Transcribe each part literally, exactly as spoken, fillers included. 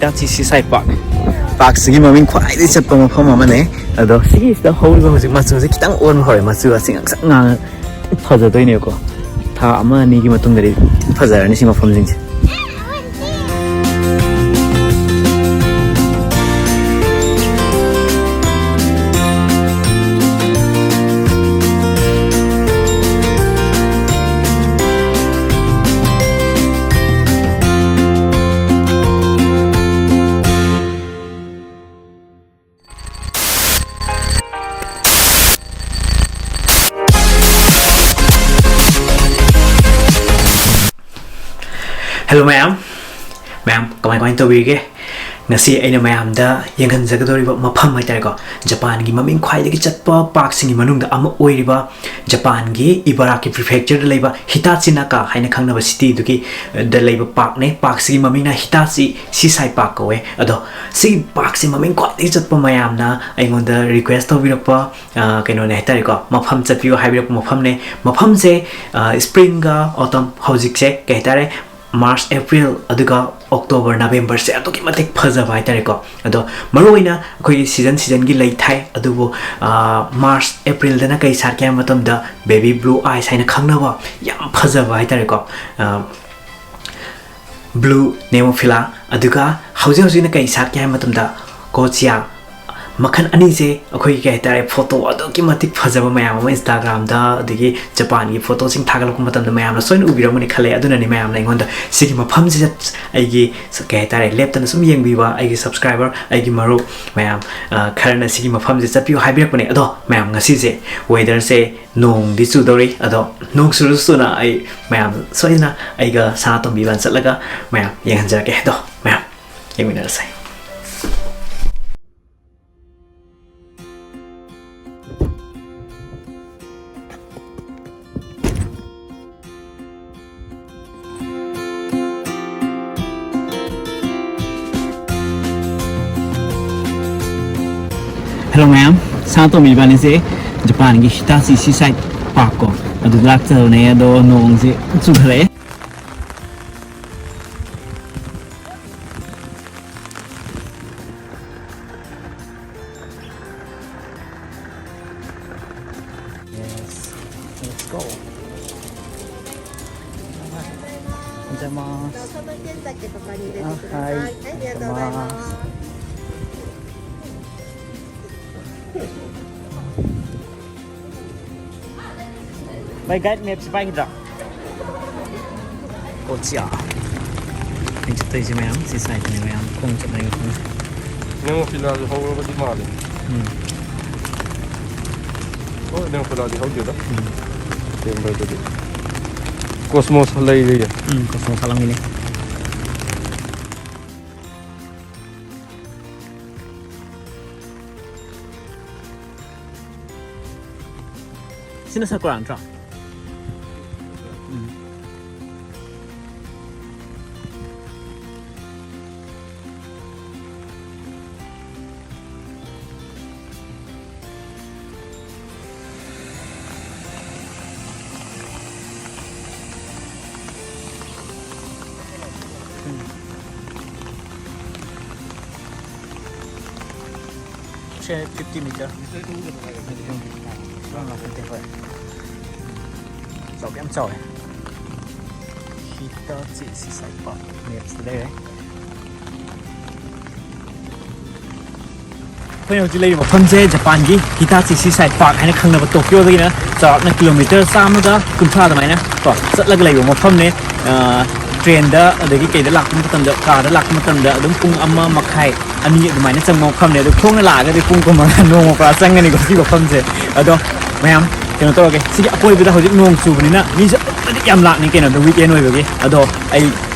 Hitachi Seaside Park꯫ ꯄꯥꯔꯛꯁꯤꯒꯤ ꯃꯃꯤꯡ ꯈ꯭ꯋꯥꯏꯗꯒꯤ ꯆꯠꯄ ꯃꯐꯝ ꯑꯃꯅꯦ꯫ ꯑꯗꯣ ꯁꯤꯒꯤꯁꯤꯗ ꯍꯧꯔꯤꯕ ꯍꯧꯖꯤꯛ ꯃꯆꯨꯁꯦ ꯈꯤꯇꯪ ꯑꯣꯟꯕ ꯍꯧꯔꯦ꯫ ꯃꯆꯨ ꯑꯁꯤ ꯉꯥꯡꯁꯪ ꯉꯥꯡꯉ ꯐꯖꯗꯣꯏꯅꯦꯀꯣ꯫ ꯊꯥ ꯑꯃ ꯑꯅꯤꯒꯤ ꯃꯇꯨꯡꯗꯗꯤ ꯐꯖꯔꯅꯤ ꯁꯤ ꯃꯐꯝꯁꯤꯡꯁꯦ꯫ Hello ꯃꯌꯥꯝ, ꯃꯌꯥꯝ ꯀꯃꯥꯏ ꯀꯃꯥꯏꯅ ꯇꯧꯕꯤꯔꯤꯒꯦ? ꯉꯁꯤ ꯑꯩꯅ ꯃꯌꯥꯝꯗ ꯌꯦꯡꯍꯟꯖꯒꯗꯧꯔꯤꯕ ꯃꯐꯝ ꯍꯥꯏꯇꯥꯔꯦꯀꯣ, ꯖꯄꯥꯟꯒꯤ ꯃꯃꯤꯡ ꯈ꯭ꯋꯥꯏꯗꯒꯤ ꯆꯠꯄ ꯄꯥꯔꯛꯁꯤꯡꯒꯤ ꯃꯅꯨꯡꯗ ꯑꯃ ꯑꯣꯏꯔꯤꯕ ꯖꯄꯥꯟꯒꯤ ꯏꯕꯥꯔꯥꯀꯤ ꯄ꯭ꯔꯤꯐꯦꯛꯆꯔꯗ ꯂꯩꯕ ꯍꯤꯇꯥꯆꯤ ꯅꯥꯀꯥ ꯍꯥꯏꯅ ꯈꯪꯅꯕ ꯁꯤꯇꯤꯗꯨꯒꯤ, ꯑ, ꯗ ꯂꯩꯕ ꯄꯥꯔꯛꯅꯦ꯫ ꯄꯥꯔꯛꯁꯤꯒꯤ ꯃꯃꯤꯡꯅ ꯍꯤꯇꯥꯆꯤ ꯁꯤꯁꯥꯏ ꯄꯥꯔꯛ ꯀꯧꯋꯦ꯫ ꯑꯗꯣ ꯁꯤꯒꯤ ꯄꯥꯔꯛꯁꯤ ꯃꯃꯤꯡ ꯈ꯭ꯋꯥꯏꯗꯒꯤ ꯆꯠꯄ ꯃꯌꯥꯝꯅ ꯑꯩꯉꯣꯟꯗ ꯔꯤꯀ꯭ꯋꯦꯁ ꯇꯧꯕꯤꯔꯛꯄ, ꯑ, ꯀꯩꯅꯣꯅꯦ ꯍꯥꯏꯇꯥꯔꯦꯀꯣ, ꯃꯐꯝ ꯆꯠꯄꯤꯌꯨ ꯍꯥꯏꯕꯤꯔꯛꯄ ꯃꯐꯝꯅꯦ꯫ ꯃꯐꯝꯁꯦ, ꯑ, ꯁ꯭ꯄ꯭ꯔꯤꯡꯒ ꯑꯣꯇꯝ, ꯍꯧꯖꯤꯛꯁꯦ ꯀꯩ ꯍꯥꯏꯇꯥꯔꯦ, ꯃꯥꯔꯆ, ꯑꯦꯄ꯭ꯔꯤꯜ, ꯑꯗꯨꯒ ꯑꯣꯛꯇꯣꯕꯔ, ꯅꯕꯦꯝꯕꯔꯁꯦ ꯑꯗꯨꯛꯀꯤ ꯃꯇꯤꯛ ꯐꯖꯕ ꯍꯥꯏꯇꯥꯔꯦꯀꯣ꯫ ꯑꯗꯣ ꯃꯔꯨꯑꯣꯏꯅ ꯑꯩꯈꯣꯏꯒꯤ ꯁꯤꯖꯟ ꯁꯤꯖꯟꯒꯤ ꯂꯩ ꯊꯥꯏ, ꯑꯗꯨꯕꯨ, ꯑ, ꯃꯥꯔꯆ, ꯑꯦꯄ꯭ꯔꯤꯜꯗꯅ ꯀꯩ ꯁꯥꯠꯀꯦ ꯍꯥꯏꯕ ꯃꯇꯝꯗ ꯕꯦꯕꯤ ꯕ꯭ꯂꯨ ꯑꯥꯏꯁ ꯍꯥꯏꯅ ꯈꯪꯅꯕ ꯌꯥꯝ ꯐꯖꯕ ꯍꯥꯏꯇꯥꯔꯦꯀꯣ, ꯑ, ꯕ꯭ꯂꯨ ꯅꯦꯃꯣꯐꯤꯂꯥ, ꯑꯗꯨꯒ ꯍꯧꯖꯤꯛ ꯍꯧꯖꯤꯛꯅ ꯀꯩ ꯁꯥꯠꯀꯦ ꯍꯥꯏꯕ ꯃꯇꯝꯗ ꯀꯣꯆꯤꯌꯥ, ꯃꯈꯜ ꯑꯅꯤꯁꯦ ꯑꯩꯈꯣꯏꯒꯤ ꯀꯩ ꯍꯥꯏꯇꯥꯔꯦ, ꯐꯣꯇꯣ ꯑꯗꯨꯛꯀꯤ ꯃꯇꯤꯛ ꯐꯖꯕ ꯃꯌꯥꯝ ꯑꯃ ꯏꯟꯁꯇꯥꯒ꯭ꯔꯥꯝꯗ ꯑꯗꯒꯤ ꯖꯄꯥꯟꯒꯤ ꯐꯣꯇꯣꯁꯤꯡ ꯊꯥꯒꯠꯂꯛꯄ ꯃꯇꯝꯗ ꯃꯌꯥꯝꯅ ꯁꯣꯏꯅ ꯎꯕꯤꯔꯝꯒꯅꯤ ꯈꯜꯂꯦ꯫ ꯑꯗꯨꯅꯅꯤ ꯃꯌꯥꯝꯅ ꯑꯩꯉꯣꯟꯗ ꯁꯤꯒꯤ ꯃꯐꯝꯁꯤꯗ ꯑꯩꯒꯤ ꯀꯩ ꯍꯥꯏꯇꯥꯔꯦ, ꯂꯦꯞꯇꯅ ꯁꯨꯝ ꯌꯦꯡꯕꯤꯕ ꯑꯩꯒꯤ ꯁꯕꯁꯀ꯭ꯔꯥꯏꯕꯔ, ꯑꯩꯒꯤ ꯃꯔꯨꯞ ꯃꯌꯥꯝ, ꯑ, ꯈꯔꯅ ꯁꯤꯒꯤ ꯃꯐꯝꯁꯦ ꯆꯠꯄꯤꯌꯨ ꯍꯥꯏꯕꯤꯔꯛꯄꯅꯦ꯫ ꯑꯗꯣ ꯃꯌꯥꯝ, ꯉꯁꯤꯁꯦ ꯋꯦꯗꯔꯁꯦ ꯅꯣꯡꯗꯤ ꯆꯨꯗꯧꯔꯤ꯫ ꯑꯗꯣ ꯅꯣꯡ ꯆꯨꯔꯁꯨ ꯆꯨꯅ ꯑꯩ ꯃꯌꯥꯝ ꯁꯣꯏꯗꯅ ꯑꯩꯒ ꯁꯅꯥꯇꯣꯝꯕꯤ ꯏꯕꯥꯅꯤ ꯆꯠꯂꯒ ꯃꯌꯥꯝ ꯌꯦꯡꯍꯟꯖꯔꯛꯀꯦ꯫ ꯑꯗꯣ ꯃꯌꯥꯝ ꯌꯦꯡꯃꯤꯟꯅꯔꯁꯦ꯫ ꯍꯦꯜꯂꯣ ꯃꯌꯥꯝ, ꯁꯅꯥꯇꯣꯝꯕꯤ ꯏꯕꯥꯅꯤꯁꯦ ꯖꯄꯥꯟꯒꯤ ꯍꯤꯇꯥꯆꯤ ꯁꯤꯁꯥꯏꯠ ꯄꯥꯔꯛ ꯀꯣ, ꯑꯗꯨꯗ ꯂꯥꯛꯆꯕꯅꯦ꯫ ꯑꯗꯣ ꯅꯣꯡꯁꯦ ꯆꯨꯊꯔꯛꯑꯦ꯫ おはようございます。 お届けだけとかに入れてください。あ、はい。はい、ありがとうございます。 May guide map si Pai kita. Kochia. Yung chapter si Mayam, si Sai ni Mayam, kung sa Mayam kung. Nemo filhado hau ba di mali. Hmm. Oh, nemo filhado hau dia da. Tem ba di. Cosmos halai dia. Hmm, cosmos halang ini. Sino sa Quran tra? Hmm. Siya fifty meter. Ang laki ng tempo eh. Sabi ang tsaw eh. Hitachi Seaside Park. Next today eh. ꯑꯩꯈꯣꯏꯅ ꯍꯧꯖꯤꯛ ꯂꯩꯔꯤꯕ ꯃꯐꯝꯁꯦ ꯖꯄꯥꯟꯒꯤ Hitachi ꯁꯤ side park ꯍꯥꯏꯅ ꯈꯪꯅꯕ ꯇꯣꯀꯤꯌꯣꯗꯒꯤꯅ ꯆꯥꯎꯔꯥꯛꯅ kilometre ꯆꯥꯝꯃꯒ ꯀꯨꯟꯊ꯭ꯔꯥ ꯑꯗꯨꯃꯥꯏꯅ ꯀꯣ ꯆꯠꯂꯒ ꯂꯩꯕ ꯃꯐꯝꯅꯦ꯫ ꯇ꯭ꯔꯦꯟꯗ ꯑꯗꯒꯤ ꯀꯩꯗ ꯂꯥꯛꯄ ꯃꯇꯝꯗ, ꯀꯥꯔꯗ ꯂꯥꯛꯄ ꯃꯇꯝꯗ ꯑꯗꯨꯝ ꯄꯨꯡ ꯑꯃ ꯃꯈꯥꯏ ꯑꯅꯤ ꯑꯗꯨꯃꯥꯏꯅ ꯆꯪꯕ ꯃꯐꯝꯅꯦ꯫ ꯑꯗꯣ ꯈꯣꯡꯅ ꯂꯥꯛꯑꯒꯗꯤ ꯄꯨꯡ ꯀꯨꯟꯃꯉꯥ ꯅꯣꯡꯃ ꯄꯨꯔꯥ ꯆꯪꯒꯅꯤꯀꯣ ꯁꯤ ꯃꯐꯝꯁꯦ꯫ ꯑꯗꯣ ꯃꯌꯥꯝ ꯀꯩꯅꯣ ꯇꯧꯔꯒꯦ, ꯁꯤꯒꯤ ꯑꯀꯣꯏꯕꯗ ꯍꯧꯖꯤꯛ ꯅꯣꯡ ꯆꯨꯕꯅꯤꯅ ꯃꯤꯁꯦ ꯑꯗꯨꯛꯀꯤ ꯃꯇꯤꯛ ꯌꯥꯝ ꯂꯥꯛꯅꯤ ꯀꯩꯅꯣꯗ, ꯋꯤꯛ ꯑꯦꯟ ꯑꯣꯏꯕꯒꯤ꯫ ꯑꯗꯣ ꯑꯩ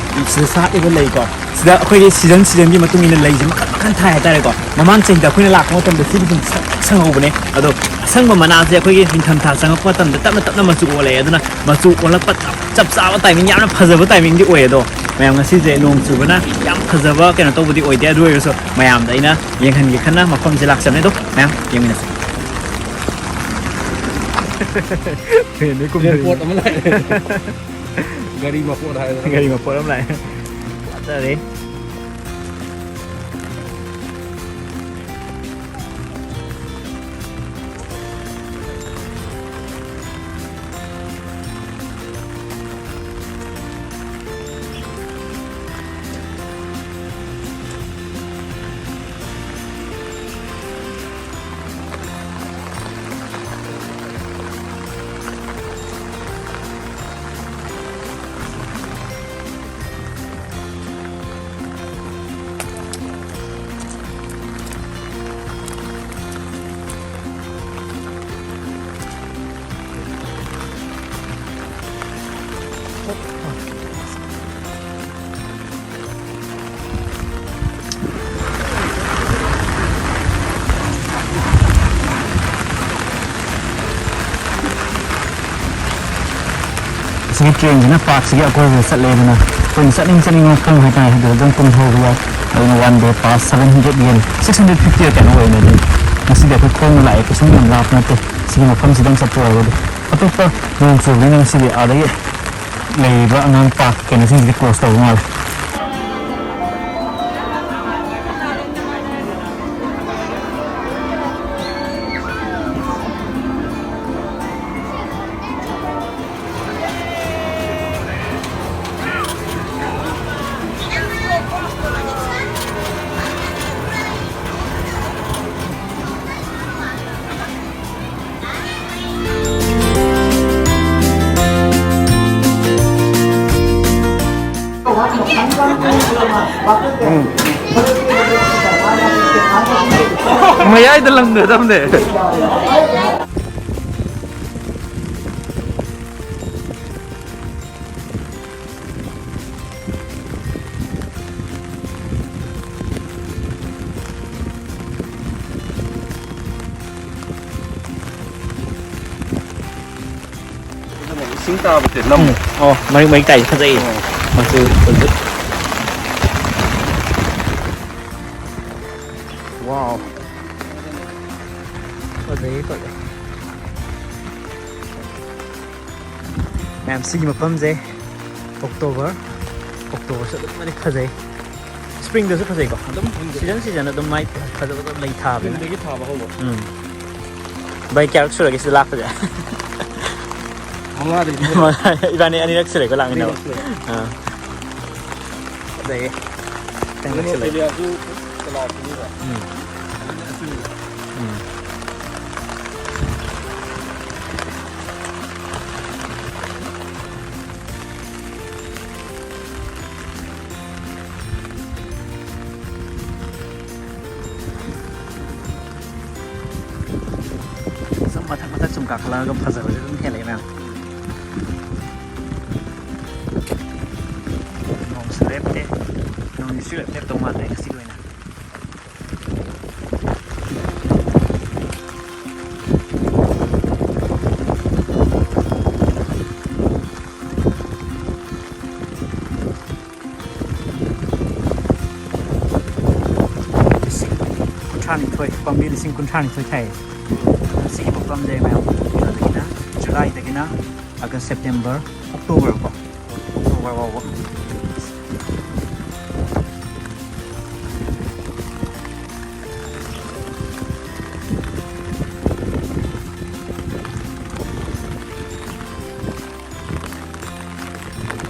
ꯁꯤꯗ ꯁꯥꯠꯂꯤꯕ ꯂꯩꯀꯣ, ꯁꯤꯗ ꯑꯩꯈꯣꯏꯒꯤ ꯁꯤꯖꯟ ꯁꯤꯖꯟꯒꯤ ꯃꯇꯨꯡ ꯏꯟꯅ ꯂꯩꯁꯦ ꯃꯈꯟ ꯃꯈꯟ ꯊꯥꯏ ꯍꯥꯏꯇꯥꯔꯦꯀꯣ꯫ ꯃꯃꯥꯡ ꯆꯍꯤꯗ ꯑꯩꯈꯣꯏꯅ ꯂꯥꯛꯄ ꯃꯇꯝꯗ ꯁꯤꯒꯤ ꯁꯨꯝ ꯁꯪ ꯁꯪꯍꯧꯕꯅꯦ꯫ ꯑꯗꯣ ꯑꯁꯪꯕ ꯃꯅꯥꯁꯦ ꯑꯩꯈꯣꯏꯒꯤ ꯅꯤꯡꯊꯝꯊꯥ ꯆꯪꯉꯛꯄ ꯃꯇꯝꯗ ꯇꯞꯅ ꯇꯞꯅ ꯃꯆꯨ ꯑꯣꯜꯂꯛꯑꯦ꯫ ꯑꯗꯨꯅ ꯃꯆꯨ ꯑꯣꯜꯂꯛꯄ ꯆꯞ ꯆꯥꯕ ꯇꯥꯏꯃꯤꯡ, ꯌꯥꯝꯅ ꯐꯖꯕ ꯇꯥꯏꯃꯤꯡꯗꯤ ꯑꯣꯏ꯫ ꯑꯗꯣ ꯃꯌꯥꯝ, ꯉꯁꯤꯁꯦ ꯅꯣꯡ ꯆꯨꯕꯅ ꯌꯥꯝ ꯐꯖꯕ ꯀꯩꯅꯣ ꯇꯧꯕꯗꯤ ꯑꯣꯏꯗꯦ꯫ ꯑꯗꯨ ꯑꯣꯏꯔꯁꯨ ꯃꯌꯥꯝꯗ ꯑꯩꯅ ꯌꯦꯡꯍꯟꯒꯦ ꯈꯟꯅ ꯃꯐꯝꯁꯦ ꯂꯥꯛꯆꯕꯅꯦ꯫ ꯑꯗꯣ ꯃꯌꯥꯝ ꯌꯦꯡꯃꯤꯟꯅꯁꯦ꯫ ꯇ꯭ꯔꯦꯟꯗꯩ ꯀꯨꯝꯊꯔꯛꯏ꯫ ꯑꯦꯌꯥꯔꯄꯣꯔꯠ ꯑꯃ ꯂꯥꯛꯑꯦ꯫ ꯒꯥꯔꯤ ꯃꯄꯣꯠ ꯍꯥꯏꯗꯅ꯫ ꯒꯥꯔꯤ ꯃꯄꯣꯠ ꯑꯃ ꯂꯥꯛꯑꯦ꯫ ꯐꯖꯔꯦ꯫ ꯁꯤꯒꯤ ꯇ꯭ꯔꯦꯟꯁꯤꯅ ꯄꯥꯔꯛꯁꯤꯒꯤ ꯑꯀꯣꯏꯕꯗ ꯆꯠꯂꯦ꯫ ꯑꯗꯨꯅ ꯑꯩꯈꯣꯏꯅ ꯆꯠꯅꯤꯡ ꯆꯠꯅꯤꯡꯕ ꯃꯐꯝ ꯍꯥꯏꯇꯥꯔꯦ, ꯑꯗꯨꯗ ꯑꯗꯨꯝ ꯀꯨꯝꯊꯕ ꯌꯥꯏ꯫ ꯑꯗꯨꯅ one day pass seven hundred ꯌꯦꯟ, ꯁꯤꯛꯁ ꯍꯟꯗ꯭ꯔꯦꯗ ꯐꯤꯐꯇꯤ ꯀꯩꯅꯣ ꯑꯣꯏꯅ ꯑꯗꯨꯝ꯫ ꯉꯁꯤꯗꯤ ꯑꯩꯈꯣꯏ ꯈꯣꯡꯅ ꯂꯥꯛꯑꯦ, ꯀꯩꯁꯨꯝ ꯌꯥꯝ ꯂꯥꯞꯄ ꯅꯠꯇꯦ꯫ ꯁꯤꯒꯤ ꯃꯐꯝꯁꯤꯗꯪ ꯆꯠꯄ ꯑꯣꯏꯔꯒꯗꯤ꯫ ꯑꯇꯣꯞꯄ ꯅꯣꯡ ꯆꯨꯕꯅꯤꯅ ꯉꯁꯤꯗꯤ ꯑꯥꯗꯒꯤ ꯂꯩꯔꯤꯕ ꯑꯉꯥꯡ ꯄꯥꯔꯛ ꯀꯩꯅꯣꯁꯤꯡꯁꯤꯗꯤ ꯀ꯭ꯂꯣꯁ ꯇꯧꯕ ꯃꯥꯜꯂꯦ꯫ ꯎꯝ꯫ ꯃꯌꯥꯏꯗ ꯂꯪꯒꯗꯕꯅꯦ꯫ ꯏꯁꯤꯡ ꯇꯥꯕꯁꯦ ꯂꯝ꯫ ꯎꯝ꯫ ꯑꯣ, ꯃꯔꯤꯛ ꯃꯔꯤꯛ ꯇꯥꯏꯁꯦ ꯐꯖꯩꯌꯦ꯫ ꯑꯣ꯫ ꯃꯆꯨ ꯐꯖꯩ꯫ ꯋꯥꯎ꯫ ꯐꯖꯩꯌꯦ, ꯐꯖꯩ꯫ ꯃꯌꯥꯝ, ꯁꯤꯒꯤ ꯃꯐꯝꯁꯦ ꯑꯣꯛꯇꯣꯕꯔ, ꯑꯣꯛꯇꯣꯕꯔꯁꯨ ꯑꯗꯨꯛꯀꯤ ꯃꯇꯤꯛ ꯐꯖꯩ꯫ ꯁ꯭ꯄ꯭ꯔꯤꯡꯗꯁꯨ ꯐꯖꯩꯀꯣ, ꯑꯗꯨꯝ ꯁꯤꯖꯟ ꯁꯤꯖꯟ ꯑꯗꯨꯝ ꯃꯥꯏ ꯐꯖꯕ ꯑꯗꯨꯝ ꯂꯩ ꯊꯥꯕꯅꯤꯅ꯫ ꯁ꯭ꯄ꯭ꯔꯤꯡꯗꯒꯤ ꯊꯥꯕ ꯍꯧꯕ꯫ ꯎꯝ꯫ ꯚꯥꯏ, ꯀꯌꯥꯔꯛ ꯁꯨꯔꯒꯦ ꯁꯤꯗ ꯂꯥꯛꯄꯁꯦ? ꯃꯉꯥꯗꯒꯤ ꯏꯕꯥꯅꯤ ꯑꯅꯤꯔꯛ ꯁꯨꯔꯦꯀꯣ ꯂꯥꯛꯃꯤꯟꯅꯕ꯫ ꯑꯅꯤꯔꯛ ꯁꯨꯔꯦ꯫ ꯑꯥ꯫ ꯐꯖꯩꯌꯦ꯫ ꯈꯤꯇꯪ ꯅꯛꯁꯤꯜꯂꯛꯑꯦ꯫ ꯑꯣꯁꯇ꯭ꯔꯦꯂꯤꯌꯥꯁꯨ ꯀꯂꯥꯁꯤꯅꯦꯕ꯫ ꯎꯝ꯫ ꯎꯝ꯫ ꯁꯨꯝ ꯃꯊꯛ ꯃꯊꯛ ꯁꯨꯝ ꯀꯥꯈꯠꯂꯛꯑꯒ ꯐꯖꯕꯁꯦ ꯑꯗꯨꯝ ꯍꯦꯜꯂꯛꯑꯦ ꯃꯌꯥꯝ꯫ ꯅꯣꯡꯁꯨ ꯂꯦꯞꯇꯦ꯫ ꯅꯣꯡꯁꯤ ꯁꯨꯡꯂꯦꯞ ꯂꯦꯞꯇꯧ ꯃꯥꯟꯗ꯭ꯔꯦ ꯉꯁꯤꯒꯤ ꯑꯣꯏꯅ꯫ ꯅꯤꯊꯣꯏ, ꯄꯥꯝꯕꯤ ꯂꯤꯁꯤꯡ ꯀꯨꯟꯊ꯭ꯔꯥ ꯅꯤꯊꯣꯏ ꯊꯥꯏ꯫ ꯁꯤꯒꯤ ꯃꯐꯝꯁꯦ ꯃꯌꯥꯝ, ꯖꯨꯂꯥꯏꯗꯒꯤꯅ, ꯖꯨꯂꯥꯏꯗꯒꯤꯅ ꯑꯥꯒꯁ, ꯁꯦꯞꯇꯦꯝꯕꯔ, ꯑꯣꯛꯇꯣꯕꯔ ꯀꯣ, ꯑꯣꯛꯇꯣꯕꯔ ꯐꯥꯎꯕ꯫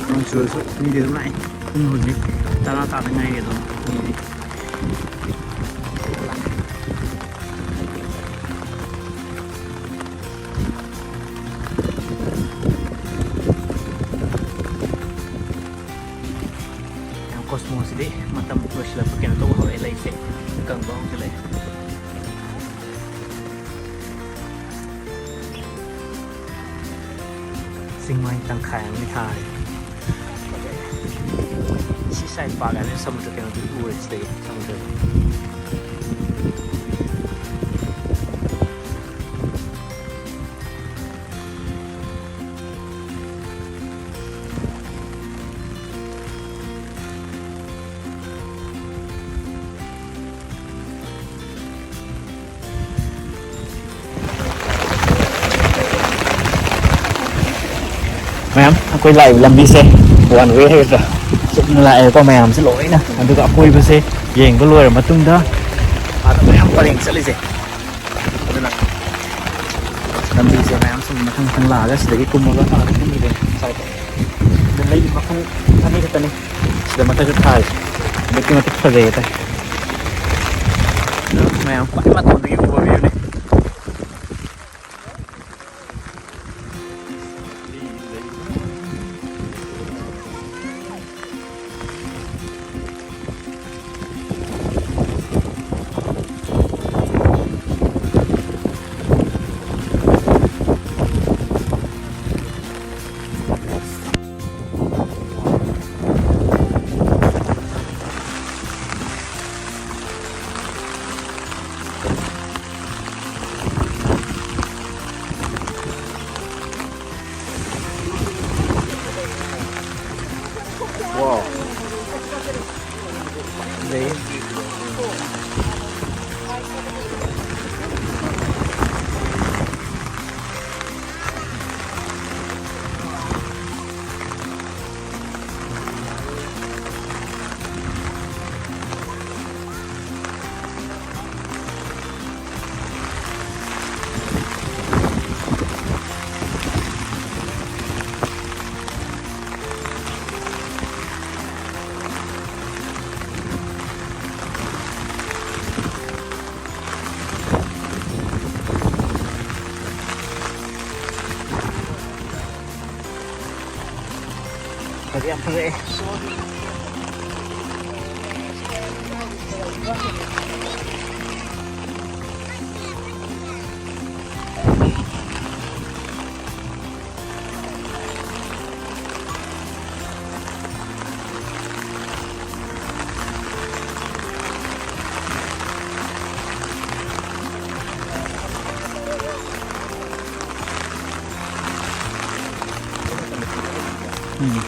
ꯅꯣꯡ ꯆꯨꯔꯁꯨ ꯃꯤꯗꯤ ꯑꯗꯨꯝ ꯂꯥꯛꯑꯦ꯫ ꯄꯨꯡ ꯍꯧꯖꯤꯛ ꯇꯔꯥ ꯇꯥꯗ ꯉꯥꯏꯔꯤ ꯑꯗꯣ ꯃꯤꯗꯤ꯫ ꯌꯥꯝ ꯀꯣꯁꯃꯣꯁꯤꯗꯤ ꯃꯇꯝ ꯂꯣꯏꯁꯤꯜꯂꯛꯄ ꯀꯩꯅꯣ ꯇꯧꯕ ꯍꯧꯔꯛꯑꯦ, ꯂꯩꯁꯦ ꯀꯪꯕ ꯍꯧꯖꯤꯜꯂꯛꯑꯦ꯫ ꯆꯤꯡꯃꯥꯏ ꯇꯪꯈꯥꯏ ꯑꯃꯗꯤ ꯊꯥꯔꯦ꯫ ꯁꯤ ꯁꯥꯏꯠ ꯄꯥꯛ ꯑꯅꯤ ꯁꯃꯨꯗ꯭ꯔ ꯀꯩꯅꯣꯗꯤ ꯎꯔꯦ ꯁꯤꯗꯒꯤ ꯁꯃꯨꯗ꯭ꯔꯗ꯫ ꯃꯌꯥꯝ ꯑꯩꯈꯣꯏ ꯂꯥꯛꯏꯕ ꯂꯝꯕꯤꯁꯦ ꯋꯥꯟ ꯋꯦ ꯍꯥꯏꯒꯗ꯭ꯔꯥ, ꯆꯨꯝꯅ ꯂꯥꯛꯑꯦꯕꯀꯣ ꯃꯌꯥꯝꯁꯦ ꯂꯣꯏꯅ꯫ ꯑꯗꯨꯒ ꯑꯀꯣꯏꯕꯁꯦ ꯌꯦꯡꯕ ꯂꯣꯏꯔ ꯃꯇꯨꯡꯗ ꯑꯥꯗ ꯃꯌꯥꯝ ꯄꯔꯦꯡ ꯆꯠꯂꯤꯁꯦ꯫ ꯑꯗꯨꯅ ꯂꯝꯕꯤꯁꯦ ꯃꯌꯥꯝ ꯁꯨꯝ ꯃꯊꯪ ꯃꯊꯪ ꯂꯥꯛꯑꯒ ꯁꯤꯗꯒꯤ ꯀꯨꯝꯃꯒ ꯑꯥꯗ ꯀꯨꯝꯈꯤꯗꯣꯏꯅꯦ ꯉꯁꯥꯏꯗꯣ꯫ ꯑꯗ ꯂꯩ ꯃꯈꯜ ꯑꯅꯤ ꯈꯛꯇꯅꯤ ꯁꯤꯗ ꯃꯊꯛꯇ ꯊꯥꯔꯤꯁꯦ꯫ ꯑꯗꯨꯛꯀꯤ ꯃꯇꯤꯛ ꯐꯖꯩ ꯍꯥꯏꯇꯥꯔꯦ꯫ ꯑꯗꯣ ꯃꯌꯥꯝ ꯈ꯭ꯋꯥꯏ ꯃꯇꯣꯟꯗꯒꯤ ꯎꯕ ꯚ꯭ꯌꯨꯅꯤ꯫ ꯐꯖꯩ, ꯌꯥꯝ ꯐꯖꯩ꯫ ꯎꯝ꯫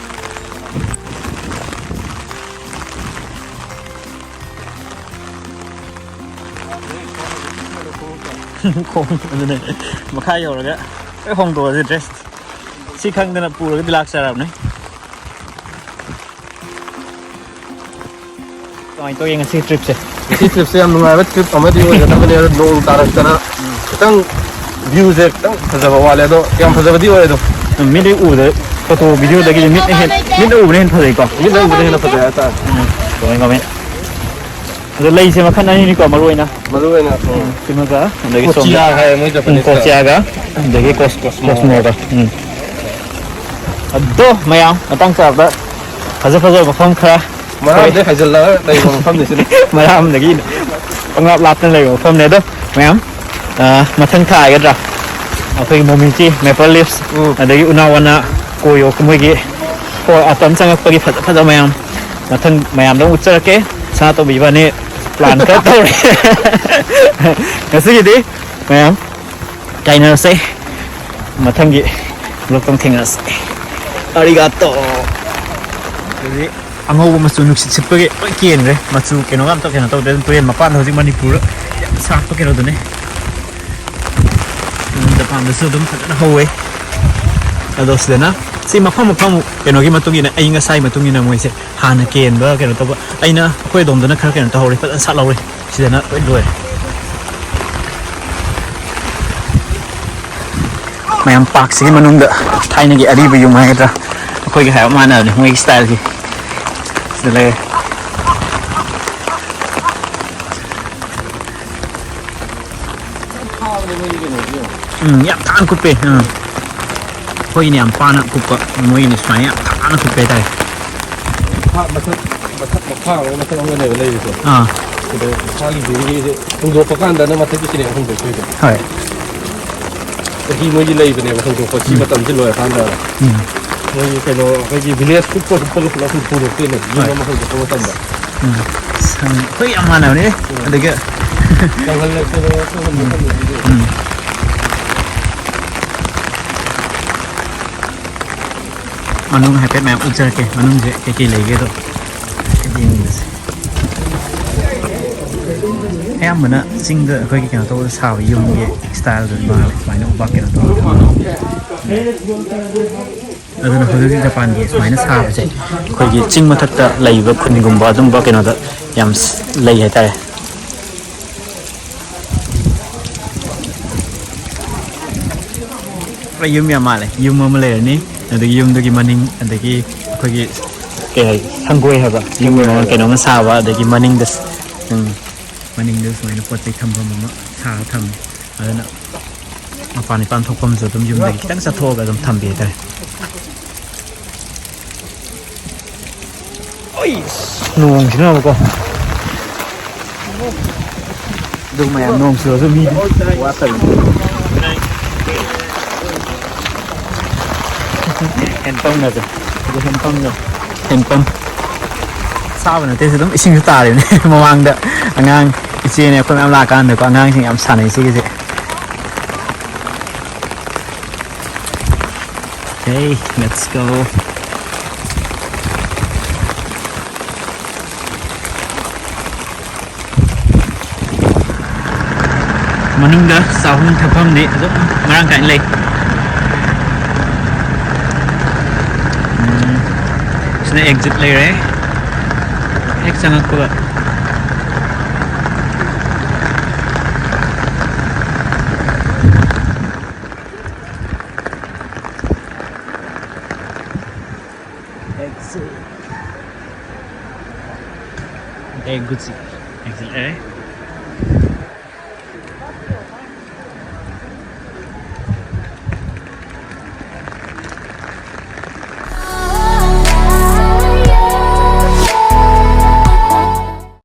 ꯈꯣꯡ ꯑꯗꯨꯅꯦ ꯃꯈꯥ ꯌꯧꯔꯒ ꯂꯣꯏ ꯍꯣꯡꯗꯣꯛꯑꯁꯦ ꯗ꯭ꯔꯦꯁ꯫ ꯁꯤ ꯈꯪꯗꯅ ꯄꯨꯔꯒꯗꯤ ꯂꯥꯛꯆꯔꯕꯅꯤ꯫ ꯀꯃꯥꯏꯅ ꯇꯧꯒꯦ ꯉꯁꯤꯒꯤ ꯇ꯭ꯔꯤꯞꯁꯦ? ꯉꯁꯤ ꯇ꯭ꯔꯤꯞꯁꯦ ꯌꯥꯝ ꯅꯨꯡꯉꯥꯏꯕ ꯇ꯭ꯔꯤꯞ ꯑꯃꯗꯤ ꯑꯣꯏꯒꯗꯕꯅꯦ, ꯑꯗꯣ ꯅꯣꯡ ꯇꯥꯔꯛꯇꯅ ꯈꯤꯇꯪ ꯚ꯭ꯌꯨꯁꯦ ꯈꯤꯇꯪ ꯐꯖꯕ ꯋꯥꯠꯂꯦ, ꯑꯗꯣ ꯌꯥꯝ ꯐꯖꯕꯗꯤ ꯑꯣꯏ ꯑꯗꯨꯝ꯫ ꯃꯤꯠꯅ ꯎꯕꯗ, ꯐꯣꯇꯣ ꯚꯤꯗꯤꯑꯣꯗꯒꯤꯗꯤ ꯃꯤꯠꯅ ꯍꯦꯟ-, ꯃꯤꯠꯅ ꯎꯕꯅ ꯍꯦꯟꯅ ꯐꯖꯩꯀꯣ? ꯃꯤꯠꯅ ꯎꯕꯅ ꯍꯦꯟꯅ ꯐꯖꯩ ꯍꯥꯏꯇꯥꯔꯦ꯫ ꯎꯝ, ꯆꯨꯝꯃꯦ, ꯆꯨꯝꯃꯦ꯫ ꯑꯗꯣ ꯂꯩꯁꯦ ꯃꯈꯜ ꯑꯅꯤꯅꯤꯀꯣ, ꯃꯔꯨ ꯑꯣꯏꯅ꯫ ꯃꯔꯨ ꯑꯣꯏꯅ, ꯎꯝ꯫ ꯁꯤꯃꯒ, ꯑꯗꯒꯤ ꯁꯣꯝꯗ ꯀꯣꯆꯤꯌꯥ ꯍꯥꯏꯌꯦ ꯃꯣꯏ ꯎꯝ, ꯖꯄꯅꯤꯁꯇ꯫ ꯀꯣꯆꯤꯌꯥꯒ, ꯑꯗꯒꯤ ꯀꯣꯁ-, ꯀꯣꯁꯃꯣꯒ꯫ ꯎꯝ꯫ ꯑꯗꯣ ꯃꯌꯥꯝ ꯃꯇꯥꯡ ꯆꯥꯕꯗ ꯐꯖ ꯐꯖꯕ ꯃꯐꯝ ꯈꯔ ꯃꯔꯥꯝꯗꯩ ꯍꯥꯏꯖꯤꯜꯂꯒ ꯂꯩꯕ ꯃꯐꯝꯅꯤ ꯁꯤꯅ꯫ ꯃꯔꯥꯝꯗꯒꯤ ꯄꯪꯂꯥꯞ ꯂꯥꯞꯇꯅ ꯂꯩꯕ ꯃꯐꯝꯅꯦ꯫ ꯑꯗꯣ ꯃꯌꯥꯝ, ꯑ, ꯃꯊꯪ ꯊꯥ ꯍꯥꯏꯒꯗ꯭ꯔꯥ, ꯑꯩꯈꯣꯏꯒꯤ ꯃꯣꯃꯤꯆꯤ, ꯃꯦꯄꯜ ꯂꯤꯐꯁ, ꯎꯝ꯫ ꯑꯗꯒꯤ ꯎꯅꯥ ꯋꯥꯅꯥ, ꯀꯣꯌꯣ, ꯃꯣꯏꯒꯤ ꯍꯣꯏ, ꯑꯇꯝ ꯆꯪꯉꯛꯄꯒꯤ ꯐꯖ ꯐꯖꯕ ꯃꯌꯥꯝ ꯃꯊꯪ ꯃꯌꯥꯝꯗ ꯑꯃꯨꯛ ꯎꯠꯆꯔꯛꯀꯦ꯫ ꯁꯅꯥꯇꯣꯝꯕꯤ ꯏꯕꯥꯅꯤ ꯄ꯭ꯂꯥꯟ ꯈꯔ ꯇꯧꯔꯤ꯫ ꯉꯁꯤꯒꯤꯗꯤ ꯃꯌꯥꯝ ꯀꯥꯏꯅꯔꯁꯦ꯫ ꯃꯊꯪꯒꯤ ꯚ꯭ꯂꯣꯒꯇ ꯑꯃꯨꯛ ꯊꯦꯡꯅꯔꯁꯦ꯫ ꯑꯥꯔꯤꯒꯥꯇꯣ꯫ ꯍꯧꯖꯤꯛ ꯑꯉꯧꯕ ꯃꯆꯨ ꯅꯨꯡꯁꯤꯠ ꯁꯤꯠꯄꯒꯤ ꯂꯣꯏ ꯀꯦꯟꯈ꯭ꯔꯦ꯫ ꯃꯆꯨ ꯀꯩꯅꯣꯒ ꯑꯝꯇ ꯀꯩꯅꯣ ꯇꯧꯗ꯭ꯔꯦ꯫ ꯑꯗꯨꯝ ꯇꯨꯔꯦꯜ ꯃꯄꯥꯟꯗ ꯍꯧꯖꯤꯛ ꯃꯅꯤꯄꯨꯔꯗ ꯌꯥꯝ ꯁꯥꯠꯄ ꯀꯩꯅꯣꯗꯨꯅꯦ꯫ ꯎꯝ, ꯖꯄꯥꯟꯗꯁꯨ ꯑꯗꯨꯝ ꯐꯖꯅ ꯍꯧꯋꯦ꯫ ꯑꯗꯣ ꯁꯤꯗꯅ ꯁꯤ ꯃꯐꯝ ꯃꯐꯝ ꯀꯩꯅꯣꯒꯤ ꯃꯇꯨꯡ ꯏꯟꯅ, ꯑꯏꯪ ꯑꯁꯥꯒꯤ ꯃꯇꯨꯡ ꯏꯟꯅ ꯃꯣꯏꯁꯦ ꯍꯥꯟꯅ ꯀꯦꯟꯕ ꯀꯩꯅꯣ ꯇꯧꯕ꯫ ꯑꯩꯅ ꯑꯩꯈꯣꯏ ꯑꯗꯣꯝꯗꯅ ꯈꯔ ꯀꯩꯅꯣ ꯇꯧꯍꯧꯔꯦ, ꯐꯖꯅ ꯁꯥꯠꯍꯧꯔꯦ꯫ ꯁꯤꯗꯅ ꯂꯣꯏ ꯂꯣꯏꯔꯦ꯫ ꯃꯌꯥꯝ ꯄꯥꯔꯛꯁꯤꯒꯤ ꯃꯅꯨꯡꯗ ꯊꯥꯏꯅꯒꯤ ꯑꯔꯤꯕ ꯌꯨꯝ ꯍꯥꯏꯒꯗ꯭ꯔꯥ, ꯑꯩꯈꯣꯏꯒꯤ ꯍꯥꯏꯔꯞ ꯃꯥꯟꯅꯕꯅꯦ ꯃꯣꯏꯒꯤ ꯁ꯭ꯇꯥꯏꯜꯁꯦ꯫ ꯁꯤꯗ ꯂꯩꯔꯦ꯫ ꯎꯝ, ꯌꯥꯝ ꯊꯥꯅ ꯀꯨꯞꯄꯦ꯫ ꯎꯝ꯫ ꯑꯩꯈꯣꯏꯒꯤꯅ ꯌꯥꯝ ꯄꯥꯅ ꯀꯨꯞꯄ, ꯃꯣꯏꯒꯤꯅ ꯁꯨꯃꯥꯏꯅ ꯌꯥꯝ ꯊꯥꯅ ꯀꯨꯞꯄꯦ ꯍꯥꯏꯇꯥꯔꯦ꯫ ꯃꯈꯥ, ꯃꯊꯛ, ꯃꯊꯛ ꯃꯈꯥ ꯑꯃꯒ ꯃꯊꯛ ꯑꯃꯒꯅꯦꯕ ꯂꯩꯔꯤꯁꯦ꯫ ꯑꯥ꯫ ꯁꯤꯗ ꯃꯈꯥꯒꯤ ꯚ꯭ꯌꯨꯒꯤꯁꯦ ꯍꯣꯡꯗꯣꯛꯄ ꯀꯥꯟꯗꯅ ꯃꯊꯛꯀꯤꯁꯤꯅꯦꯕ ꯍꯣꯡꯗꯣꯛꯇꯣꯏꯁꯦ꯫ ꯍꯣꯏ꯫ ꯆꯍꯤ ꯃꯣꯏꯒꯤ ꯂꯩꯕꯅꯦꯕ ꯍꯣꯡꯗꯣꯛꯄ, ꯁꯤ ꯎꯝ꯫ ꯃꯇꯝꯁꯦ ꯂꯣꯏꯔꯀꯥꯟꯗ꯫ ꯎꯝ꯫ ꯃꯣꯏꯒꯤ ꯀꯩꯅꯣ, ꯑꯩꯈꯣꯏꯒꯤ ꯚꯤꯂꯦꯖ ꯄꯤꯛꯄ ꯄꯤꯛꯄꯗꯣ ꯄꯨꯂꯞ ꯍꯣꯡꯗꯣꯛꯇꯣꯏꯅꯦ, ꯌꯨꯝ ꯍꯣꯏ꯫ ꯑꯃ ꯍꯣꯡꯗꯣꯛꯄ ꯃꯇꯝꯗ꯫ ꯎꯝ꯫ ꯁꯪ-, ꯑꯩꯈꯣꯏ ꯌꯥꯝ ꯃꯥꯟꯅꯕꯅꯦ꯫ ꯎꯝ꯫ ꯑꯗꯒꯤ ꯀꯪꯍꯜꯂꯛꯄꯗꯣ, ꯀꯪꯍꯟꯕ ꯎꯝ꯫ ꯃꯇꯝꯗꯗꯤ꯫ ꯎꯝ꯫ ꯃꯅꯨꯡ ꯍꯥꯏꯐꯦꯠ ꯃꯌꯥꯝ ꯎꯠꯆꯔꯛꯀꯦ, ꯃꯅꯨꯡꯁꯦ ꯀꯩꯀꯩ ꯂꯩꯒꯦꯗꯣ ꯍꯥꯏꯐꯦꯠ ꯌꯦꯡꯃꯤꯟꯅꯁꯦ꯫ ꯑꯌꯥꯝꯕꯅ ꯆꯤꯡꯗ ꯑꯩꯈꯣꯏꯒꯤ ꯀꯩꯅꯣ ꯇꯧꯕꯗ ꯁꯥꯕ ꯌꯨꯝꯒꯤ ꯏꯁꯇꯥꯏꯜꯗꯨ ꯃꯥꯜꯂꯦ, ꯁꯨꯃꯥꯏꯅ ꯎꯕꯥꯛ ꯀꯩꯅꯣ ꯇꯧꯔꯒ꯫ ꯑꯗꯨꯅ ꯍꯧꯖꯤꯛ ꯍꯧꯖꯤꯛ ꯖꯄꯥꯟꯒꯤ ꯁꯨꯃꯥꯏꯅ ꯁꯥꯕꯁꯦ ꯑꯩꯈꯣꯏꯒꯤ ꯆꯤꯡ ꯃꯊꯛꯇ ꯂꯩꯕ ꯈꯨꯟꯒꯨꯝꯕ ꯑꯗꯨꯝꯕ ꯀꯩꯅꯣꯗ ꯌꯥꯝ ꯂꯩ ꯍꯥꯏꯇꯥꯔꯦ꯫ ꯌꯨꯝ ꯌꯥꯝ ꯃꯥꯜꯂꯦ꯫ ꯌꯨꯝ ꯑꯃ ꯂꯩꯔꯅꯤ, ꯑꯗꯒꯤ ꯌꯨꯝꯗꯨꯒꯤ ꯃꯅꯤꯡ, ꯑꯗꯒꯤ ꯑꯩꯈꯣꯏꯒꯤ ꯀꯩ ꯍꯥꯏ, ꯁꯪꯒꯣꯏ ꯍꯥꯏꯕ, ꯌꯨꯝ ꯁꯪꯒꯣꯏ ꯑꯃ ꯍꯥꯏꯕ꯫ ꯀꯩꯅꯣꯝꯃ ꯁꯥꯕ, ꯑꯗꯒꯤ ꯃꯅꯤꯡꯗ ꯁ-, ꯎꯝ, ꯃꯅꯤꯡꯗ ꯁꯨꯃꯥꯏꯅ ꯄꯣꯠ ꯆꯩ ꯊꯝꯐꯝ ꯑꯃ ꯁꯥꯔ ꯊꯝꯃꯦ꯫ ꯑꯗꯨꯅ ꯃꯄꯥꯟ ꯏꯄꯥꯟ ꯊꯣꯛꯐꯝꯁꯨ ꯑꯗꯨꯝ ꯌꯨꯝꯗꯒꯤ ꯈꯤꯇꯪ ꯆꯠꯊꯣꯛꯑꯒ ꯑꯗꯨꯝ ꯊꯝꯕꯤ ꯍꯥꯏꯇꯥꯔꯦ꯫ ꯑꯩ, ꯅꯣꯡꯁꯤꯅꯕꯀꯣ꯫ ꯑꯗꯨ ꯃꯌꯥꯝ ꯅꯣꯡ ꯆꯨꯔꯁꯨ ꯃꯤꯗꯤ ꯋꯥꯠꯇꯕꯅꯤ꯫ ꯍꯦꯟꯄꯝꯒꯁꯦ꯫ ꯁꯤꯗ ꯍꯦꯟꯄꯝꯒ-, ꯍꯦꯟꯄꯝ꯫ ꯁꯥꯕ ꯅꯠꯇꯦ, ꯁꯤ ꯑꯗꯨꯝ ꯏꯁꯤꯡꯁꯨ ꯇꯥꯔꯤꯕꯅꯤ꯫ ꯃꯃꯥꯡꯗ ꯑꯉꯥꯡ ꯏꯆꯦꯅꯦ ꯑꯩꯈꯣꯏ ꯃꯌꯥꯝ ꯂꯥꯛꯀꯥꯟꯗꯀꯣ, ꯑꯉꯥꯡꯁꯤꯡ ꯌꯥꯝ ꯁꯥꯟꯅꯩ ꯁꯤꯒꯤꯁꯦ꯫ Okay, let's go. ꯃꯅꯨꯡꯗ ꯆꯥꯐꯝ ꯊꯛꯐꯝꯗꯤ ꯑꯗꯨꯝ ꯃꯔꯥꯡ ꯀꯥꯏꯅ ꯂꯩ꯫ ꯎꯝ, ꯁꯤꯅ exit ꯂꯩꯔꯦ꯫ ꯍꯦꯛ ꯆꯪꯉꯛꯄꯒ꯫ Exit. Okay, good seat. Exit, eh?